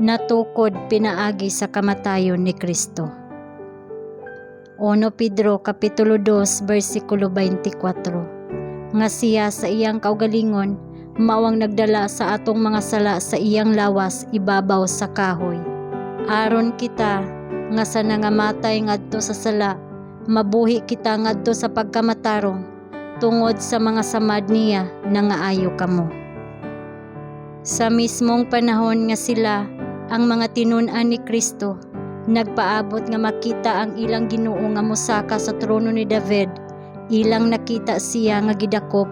Natukod pinaagi sa kamatayon ni Kristo. 1 Pedro kapitulo 2 bersikulo 24 nga siya sa iyang kaugalingon mao ang nagdala sa atong mga sala sa iyang lawas ibabaw sa kahoy, aron kita nga sa nangamatay ngadto sa sala, mabuhi kita ngadto sa pagkamatarong. Tungod sa mga samad niya nangaayo kamo. Sa mismong panahon nga sila, ang mga tinun-an ni Kristo, nagpaabot nga makita ang ilang Ginoo nga mosaka sa trono ni David, ilang nakita siya nga gidakop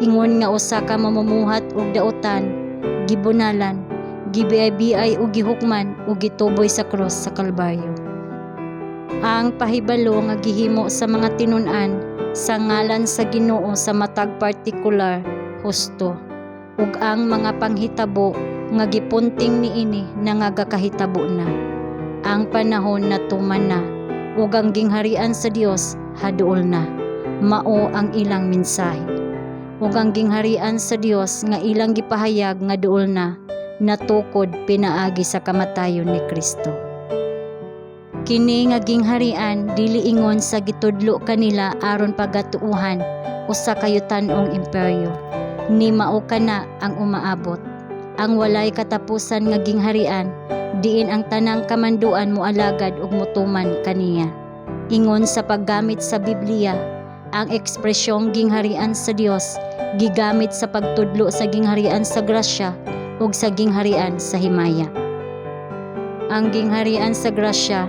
ingon nga usa ka mamumuhat og dautan, gibunalan, gibiay-biay ug gihukman ug gituboy sa krus sa Kalbaryo. Ang pahibalo nga gihimo sa mga tinun-an sa ngalan sa Ginoo sa matag partikular husto, ug ang mga panghitabo nga gipunting niini nangagakahitabo na. Ang panahon natuman na ug ang gingharian sa Dios haduol na, mao ang ilang mensahe. Ug ang gingharian sa Dios nga ilang gipahayag nga duol na, natukod pinaagi sa kamatayon ni Kristo. Kini nga gingharian dili ingon sa gitudlo kanila aron pagatuohan usa ka yutan-ong imperyo. Ni mao kana ang umaabot. Ang walay katapusan nga gingharian diin ang tanang kamanduan moalagad ug motuman kaniya. Ingon sa paggamit sa Biblia, ang ekspresyong gingharian sa Dios gigamit sa pagtudlo sa gingharian sa grasya ug sa gingharian sa himaya. Ang gingharian sa grasya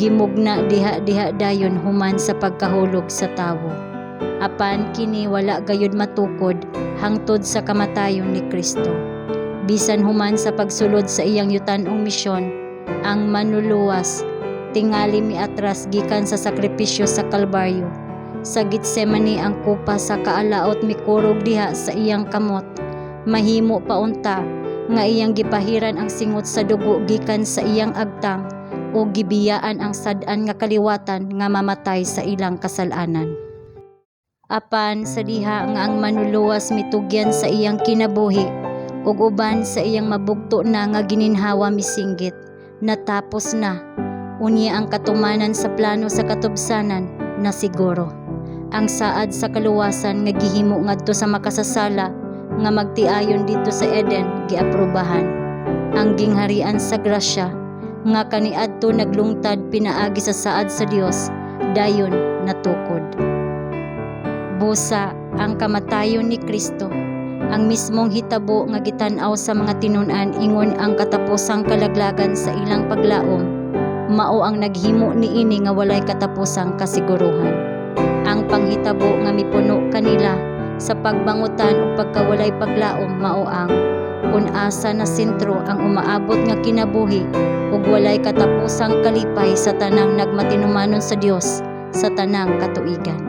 gimugna diha-diha dayon human sa pagkahulog sa tawo. Apan kini wala gayud matukod hangtod sa kamatayon ni Kristo. Bisan human sa pagsulod sa iyang yutan-ong misyon, ang Manluluwas tingali miatras gikan sa sakripisyo sa Kalbaryo. Sa Getsemani, ang kopa sa kaalaot mikurog diha sa iyang kamot. Mahimo pa unta nga iyang gipahiran ang singot sa dugo gikan sa iyang agtang o gibiyaan ang sad-an nga kaliwatan nga mamatay sa ilang kasal-anan. Apan sa diha nga ang Manluluwas mitugyan sa iyang kinabuhi ug uban sa iyang mabugto na nga gininhawa misinggit, "Natapos na," unya ang katumanan sa plano sa katubsanan na siguro. Ang saad sa kaluwasan nga gihimo ngadto sa makasasala nga magtiayon didto sa Eden giaprobahan. Ang gingharian sa grasya nga kaniadto naglungtad pinaagi sa saad sa Dios dayon natukod. Busa, ang kamatayon ni Kristo, ang mismong hitabo nga gitan-aw sa mga tinun-an ingon ang katapusang kalaglagan sa ilang paglaom, mao ang naghimo niini nga walay katapusang kasiguruhan. Ang panghitabo nga mipuno kanila sa pagbangutan ug pagkawalay paglaom mao ang kun asa na sentro ang umaabot nga kinabuhi ug walay katapusang kalipay sa tanang nagmatinumanon sa Dios sa tanang katuigan.